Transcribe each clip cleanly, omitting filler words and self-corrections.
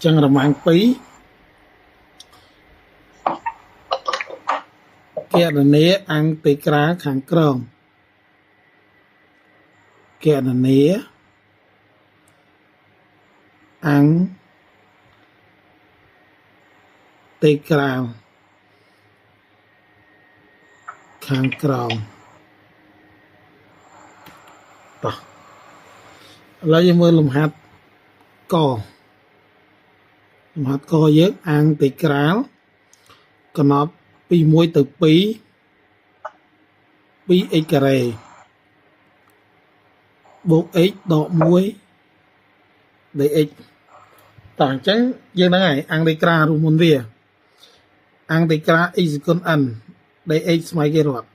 ចឹងរមាំង2គណនាអង់តិក្រាលខាងក្រោមគណនាអង់តិក្រាលខាងក្រោមតោះឥឡូវយើងមើលលំហាត់កលំហាត់កយើងអង់តិក្រាលកណប់ពី1ទៅ2 2x ការ៉េបូក x ដក1 dx តោះអញ្ចឹងយើងហ្នឹងហើយអង់តិក្រាលរួមមុនវាអង់តិក្រាល x គុណ n dx ស្មើគេរត់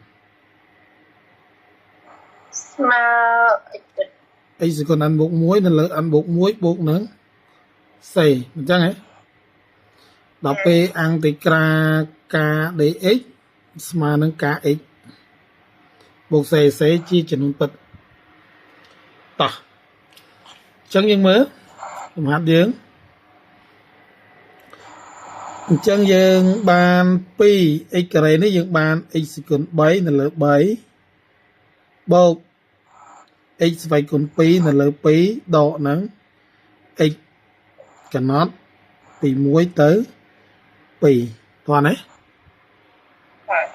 ស្មើ x គុណ n បូក1នៅលើ n បូក1បូកនឹង c អញ្ចឹងហ៎ដល់ពេលអង់តិក្រាល k dx ស្មើនឹង kx បូក c c ជាចំនួនពិតតោះអញ្ចឹងយើងមើលលំហាត់យើងអញ្ចឹងយើងបាន 2x ការ៉េនេះយើងបាន x គុណ3នៅលើ3បូក x ស្វ័យគុណ2នៅលើ2ដកនឹង x កំណត់ពី1ទៅ2តោះណា បាទ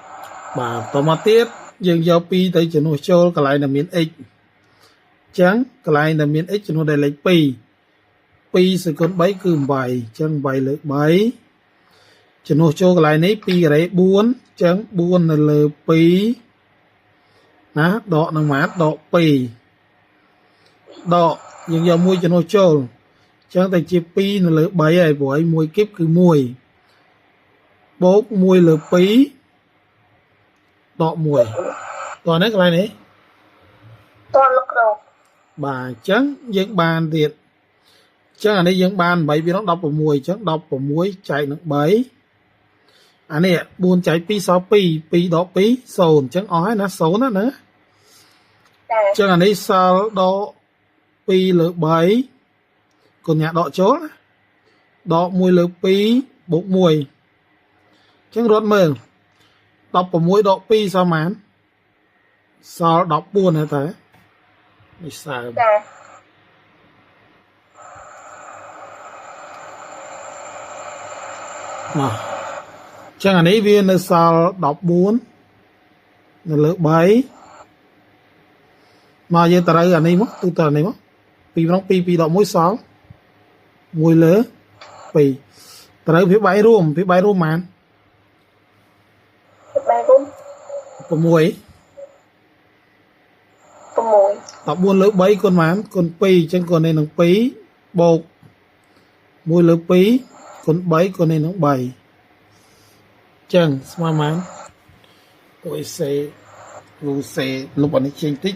បាទតមកទៀតយើងយក2ទៅជំនួសចូលកន្លែងដែលមាន x អញ្ចឹងកន្លែងដែលមាន x ជំនួសដោយលេខ2 2សេគុណ3គឺ8អញ្ចឹង8លើ3ជំនួសចូលកន្លែងនេះ2ការ៉េ4អញ្ចឹង4នៅលើ2ណាដកនឹងម៉ាតដក2ដកយើងយក1ជំនួសចូលអញ្ចឹងតែជា2នៅលើ3ហើយព្រោះឯ1គីបគឺ1បូក1លើ2ដក1តោះនេះកន្លែងនេះ តលោកគ្រូ បាទអញ្ចឹងយើងបានទៀតអញ្ចឹងអានេះយើងបាន8 2 16អញ្ចឹង16ចែកនឹង3អានេះ4ចែក2សល់2 2ដក2 0អញ្ចឹងអស់ហើយណា0ណាណា ចា អញ្ចឹងអានេះសល់ដក2លើ3កញ្ញាដកចូលណាដក1លើ2បូក1អញ្ចឹងរត់មើល16ដក2សល់ប៉ុន្មានសល់14ហើយតើនេះសើម ចា មកអញ្ចឹងអានេះវានៅសល់14នៅលើ3មកយើងត្រូវអានេះមកទូទៅអានេះមក2ម្ដង2 2ដក1សល់1លើ2ត្រូវវាបែករួមវាបែករួមប៉ុន្មាន បែបរួម 6 6 14លើ3គុណប៉ុន្មានគុណ2អញ្ចឹងគុណនេះនឹង2បូក1លើ2គុណ3គុណនេះនឹង3អញ្ចឹងស្មើប៉ុន្មានអូយសេលូសេលុបអានេះចេញតិច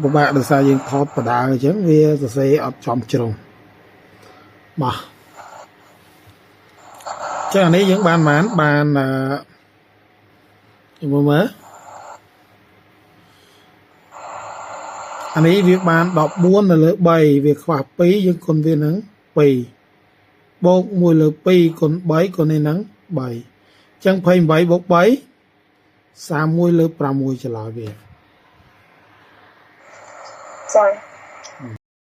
ពិបាកដោយសារយើងថតបដាអញ្ចឹងវាសរសេរអត់ចំជ្រុងមកអញ្ចឹងអានេះយើងបានប៉ុន្មានបានអឺយើងមើលមើលអានេះវាបាន14នៅលើ3វាខ្វះ2យើងគុណវានឹង2បូក1លើ2គុណ3គុណនេះនឹង3អញ្ចឹង28បូក3 31លើ6ចម្លើយវា ចា